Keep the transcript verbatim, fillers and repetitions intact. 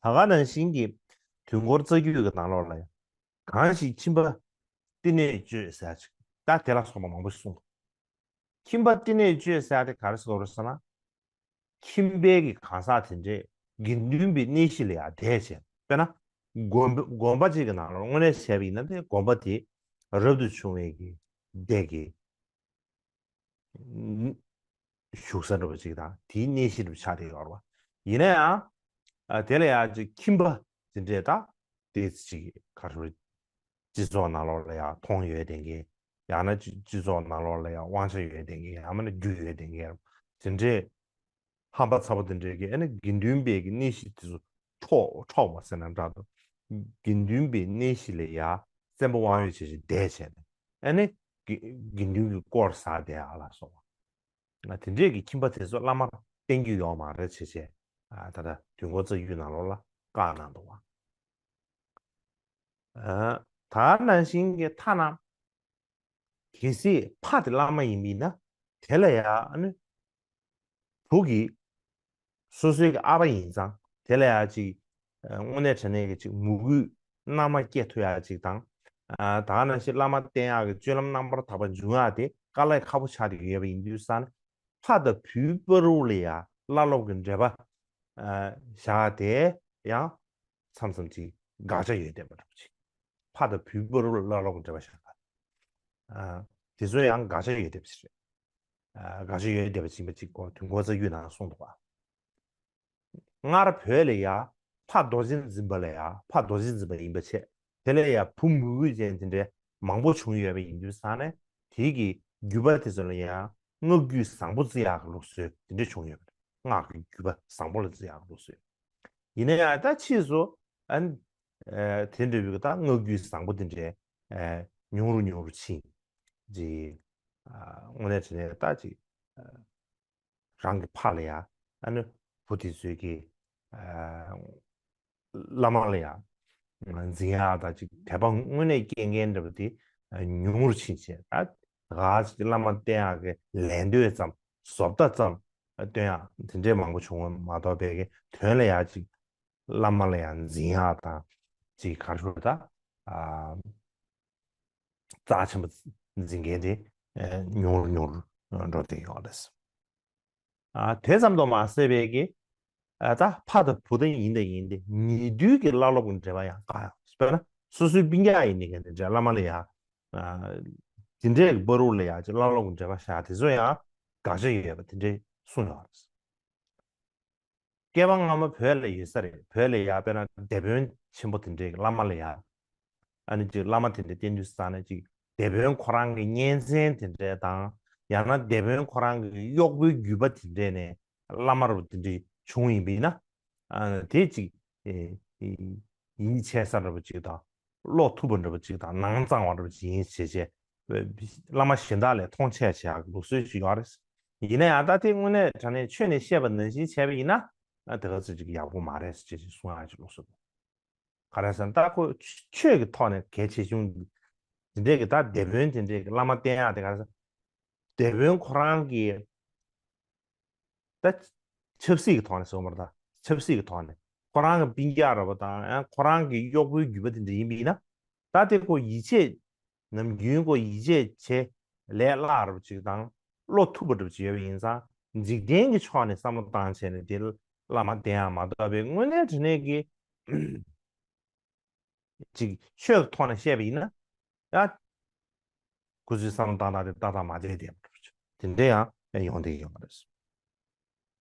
ད་ག་ནང་བཞིན་གྱི་དུས་འཁོར་རྩ་རྒྱུད་ཀྱི་ནང་ལོགས་ལ་ཡང་གང་ཞིག་ཁྱིམ་པ་བསྟི་གནས་སྤྱོད་ཟེར་ཅིག་ད་དེ་ལ་སོགས་པ་མང་པོ་ཞིག་གསུངས་འདུག་ཁྱིམ་པ་བསྟི་གནས་སྤྱོད་ཟེར་དེ་ག་རེ་ཟེར་དགོས་རེད་ཟེར་ན། ཁྱིམ་པའི་གི་གང་ཟག་དེ་འདྲས་དགེ་འདུན་པའི་གནས་གཞི་ལ་ཡང་བསྡད་བྱས། དཔེར་ན། དགོན་པ་དགོན་པ་ཅིག་གི་ནང་ལ་དངོས་གནས་བྱས་པ་ཡིན་ན་དེ་དགོན་པ་དེ་རབ་ཏུ་བྱུང་བའི་གི་སྡེ་གི་བཞུགས་ས་འདྲ་པོ་ཅིག་དང་དེའི་གནས་གཞི་འདྲ་པོ་ཆགས་བསྡད་ཡོད་རེད་བ། ཡིན་ན་ཡང་། ཨ། དེ་ལ་ཡང་ཅིག་ཁྱིམ་པ་དེ་འདྲས་ད་དེ་ཅིག་ག་རེ་ཟེར། སྤྱི་ཚོགས་ནང་ལོགས་ལ་ཡང་མཐོང་ཡོད་བསྡད་མཁན། ཡང་ན་སྤྱི་སྤྱི་ཚོགས་ནང་ལོགས་ལ་ཡང་དབང་ཆ་ཡོད་བསྡད་མཁན། ཡང་མིན་ན་རྒྱུ་ཡོད་བསྡད་མཁན། དེ་འདྲས་ཧམ་པ་ཚ་པོ་དེ་འདྲས་ཀྱིས་ཨ་ནི་དགེ་འདུན་པའི་གི་གནས་གཞི་དེ་ཚོ་འཕྲོག་འཕྲོག་པ་ཟེར་ན་འདྲ་འདུག་དགེ་འདུན་པའི་གནས་གཞི་ལ་ཡང་བཙན་པོ་དབང་ཡོད་བྱས་བྱས་བསྡད་བྱས་ནས་ཨ་ནི་དགེ་དགེ་འདུན་གྱི་དཀོར་ཟ་བསྡད་ཨ་ལ་སོགས་པ། དེ་འདྲས་ཀྱི་ཁྱིམ་པ་དེ་ཚོ་བླ་མར་བསྟེན་རྒྱུ་ཡོད་མ་རེད་བྱས་བྱས། ཨ། ད་ལྟ་དུས་འཁོར་རྩ་རྒྱུད་ནང་ལོགས་ལ་བཀག་གནང་འདུག་བ། ཨ། ད་ནང་བཞིན་གྱི་ཐ་ན། གལ་སྲིད་ཕ་དེ་བླ་མ་ཡིན་པ་ཡིན་ན། དེ་ལ་ཡང་ཨ་ནི་བུ་གི་སོ་སོའི་གི་ཨ་ཕ་ཡིན་ཙང་དེ་ལ་ཡང་ཅིག་ཨ། དངོས་གནས་དྲང་གནས་ཀྱི་ཅིག་མོས་གུས་རྣལ་མ་སྐྱེ་ཐུབ་ཡག་ཅིག་དང་། ཨ། ད་ག་ནང་བཞིན་བླ་མ་བསྟེན་ཡག་གི་སྤྱོད་ལམ་རྣམ་པར་དག་པ་འབྱུང་ཡག་དེ་དཀའ་ལས་ཁག་པོ་ཆགས་བསྡད་ཡོད་པ་ཡིན་དུས་ཙང་ནས། ཕ་དང་བུའི་བར་དུ་ལ་ཡང་བླ་སློབ་ཀྱི་འབྲེལ་པ། ཨ། བཞག་དེ་ཡང་མཚམས་མཚམས་ཅིག་དགག་བྱ་ཡོད་བསྡད་པ་འདྲ་པོ་ཅིག་ཕ་དང་བུའི་བར་དུ་ལ་བླ་སློབ་ཀྱི་འབྲེལ་པ་བཞག་པ། ཨ། དེ་ཚོ་ཡང་དགག་བྱ་ཡོད་བསྡད་པ་ཅིག་རེད། ཨ། དགག་བྱ་ཡོད་བསྡད་པ་ཅིག་ཡིན་པ་ཅིག་གོ་དུས་འཁོར་རྩ་རྒྱུད་ནང་གསུངས་འདུག་པ། སྔར་བོད་ལ་ཡང་ཕ་རྡོ་རྗེ་འཛིན་པ་ལ་ཡང་ཕ་རྡོ་རྗེ་འཛིན་པ་ཡིན་པ་བྱས། དེ་ལ་ཡང་བུ་མོས་གུས་ཅན་དེ་འདྲའི་མང་པོ་བྱུང་ཡོད་པ་ཡིན་དུས་ཙང་ནས་དེའི་གི་བརྒྱུད་པ་དེ་ཚོ་ལ་ཡང་སྔགས་རྒྱུད་བཟང་པོ་བརྩི་ཡག་གི་ལུགས་སྲོལ་དེ་འདྲ་བྱུང་ཡོད་པ་རེད། སྔགས་ཀྱི་བརྒྱུད་པ་བཟང་པོ་ལ་བརྩི་ཡག་གི་ལུགས་སྲོལ། ཡིན་ན་ཡང་ད་ཕྱིས་སུ་ཨ་ནི་ཨ་དེ་འདྲ་བའི་ད་སྔགས་རྒྱུད་བཟང་པོ་དེ་འདྲའི་ཨ་ཉུང་རུ་ཉུང་རུ་ཕྱིན་ཅིག་ཨ་དངོས་གནས་དྲང་གནས་ད་ཅིག་ཨ་རང་གི་ཕ་ལ་ཡང་ཨ་ནི་བུ་དེ་ཚོས་ཀྱི་ཨ་བླ་མ་ལ་ཡང་འཛིན་ཡག་ད་ཅིག་དད་པ་དངོས་གནས་སྐྱེ་མཁན་འདྲ་པོ་དེ་ཨ་ཉུང་རུ་ཕྱིན་བྱས། ད་ག་ཅིག་བླ་མ་བསྟེན་ཡག་གི་ལད་ཟློས་ཙམ་བཟོ་ལྟ་ཙམ་སྟོན་ཡག་དེ་འདྲའི་མང་པོ་བྱུང་བ་མ་གཏོགས་པའི་གི་དོན་ལ་ཡང་ཅིག་བླ་མ་ལ་ཡང་འཛིན་ཡག་དང་ཅིག་ག་རེ་ཞུ་ད། ཨ་རྩ་ཆེན་པོ་འཛིན་མཁན་དེ་ཨ་ཉུང་རུ་ཉུང་རུ་འགྲོ་བསྡད་ཡོད་རེད། ཨ་དེ་ཙམ་དུ་མ་ཟད་པའི་གི་ཨ་ད་ཕ་དང་བུ་དང་ཡིན་དང་ཡིན་ཏེ་ཉེ་དུའི་གི་བླ་སློབ་ཀྱི་འབྲེལ་བ་ཡང་བཀག་ཡོད། དཔེར་ན་སོ་སོའི་སྤུན་ཀྱག་ཡིན་ནི་གི་འདི་འདྲ་བླ་མ་ལ་ཡང་ཨ་དེ་འདྲའི་གི་བར་དུ་ལ་ཡང་ཅིག་བླ་སློབ་ཀྱི་འབྲེལ་བ་བཞག་དེ་ཚོ་ཡང་དགག་བྱ་ཡོད་པ་དེ་འདྲའི་གསུངས་ཡོད་རེད། བསྐལ་པ་སྔ་མ་བོད་ལ་ཡོད་ས་རེད། བོད་ལ་ཡ་དཔེར་ན་སྡེ་དཔོན་ཆེན་པོ་དེ་འདྲའི་བླ་མ་ལ་ཡ། ཨ་ནི་ཅིག་བླ་མ་དེ་འདྲ་བསྟེན་དུས་ཙང་ནས་ཅིག་སྡེ་དཔོན་ཁོ་རང་གི་གཉེན་ཚན་དེ་འདྲ་དང་། ཡང་ན་སྡེ་དཔོན་ཁོ་རང་གི་གཡོག་པོའི་བརྒྱུད་པ་དེ་འདྲ་ནས་བླ་མ་རུ་དེ་འདྲ་བྱུང་ཡིན་པས་ན། ཨ་དེ་ཅིག་ཨེ་ཨེ་ཡིད་ཆེས་ས་འདྲ་པོ་ཅིག་དང་། བློ་ཐུབ་པ་འདྲ་པོ་ཅིག་དང་ནང་གཙང་བ་འདྲ་པོ་ཅིག་ཡིན་ཞེས་བྱས། བླ་མ་གཞན་དག་ལས་མཐོང་ཆེ་བྱེད་ཡག་གི་ལུགས་སྲོལ་ཞིག་ཡོད་རེད། ཡིན་ན་ཡང་ད་དེ་དངོས་གནས་དྲང་གནས་ཆོས་ནས་བཤད་པ་ནང་བཞིན་བྱས་པ་ཡིན་ན། ཨ་དེ་ག་ཚོད་ཅིག་ཡག་པོ་མ་རེད་ཅེས་ཅིག་གསུང་ཡག་ཅིག་ལུགས་སྲོལ་འདུག་ག་རེ་ཟེར་ན་ད་ཁོ་ཆོས་ཀྱི་ཐོག་ནས་གལ་ཆེ་ཆུང་འདི་འདྲས་ཀྱི་ད་སྡེ་དཔོན་དེ་འདྲས་ཀྱི་བླ་མ་བསྟེན་ཡག་དེ་ག་རེ་ཟེར། སྡེ་དཔོན་ཁོ་རང་གི་ད་ཆབ་སྲིད་ཀྱི་ཐོག་ནས་ཟེར་བ་མ་རེད། ད་ཆབ་སྲིད་ཀྱི་ཐོག་ནས་ཁོ་རང་གི་སྤུན་ཀྱག་ར་བ་དང་ཡང་ཁོ་རང་གི་གཡོག་པོའི་བརྒྱུད་པ་དེ་འདྲ་ཡིན་པ་ཡིན་ན། ད་དེ་ཁོ་ཡིད་ཆེས་ནམ་རྒྱུན་ཁོ་ཡིད་ཆེས་བྱེད་ལས་སླ་རབ་ཅིག་དང་བློ་ཐུབ་པ་འདྲ་ཅིག་ཡོད་པ་ཡིན་ཙང་འཇིག་རྟེན་གྱི་ཕྱོགས་ནས་བསམ་བློ་བཏང་བྱས་ནས་དེ་བླ་མ་བསྟེན་ཡག་མ་གཏོགས་པའི་དངོས་གནས་དྲང་གནས་ཀྱི་ཅིག་ཆོས་ཀྱི་ཐོག་ནས་བཤད་པ་ཡིན་ན་ཡང་ཁོ་ཚོའི་བསམ་བློ་བཏང་སྟངས་དེ་ཏག་ཏག་མ་བྱས་བསྡད་པ་འདྲ་ཅིག་དེ་འདྲ་ཡང་ཡོང་བསྡད་ཡོད་མ་རེད།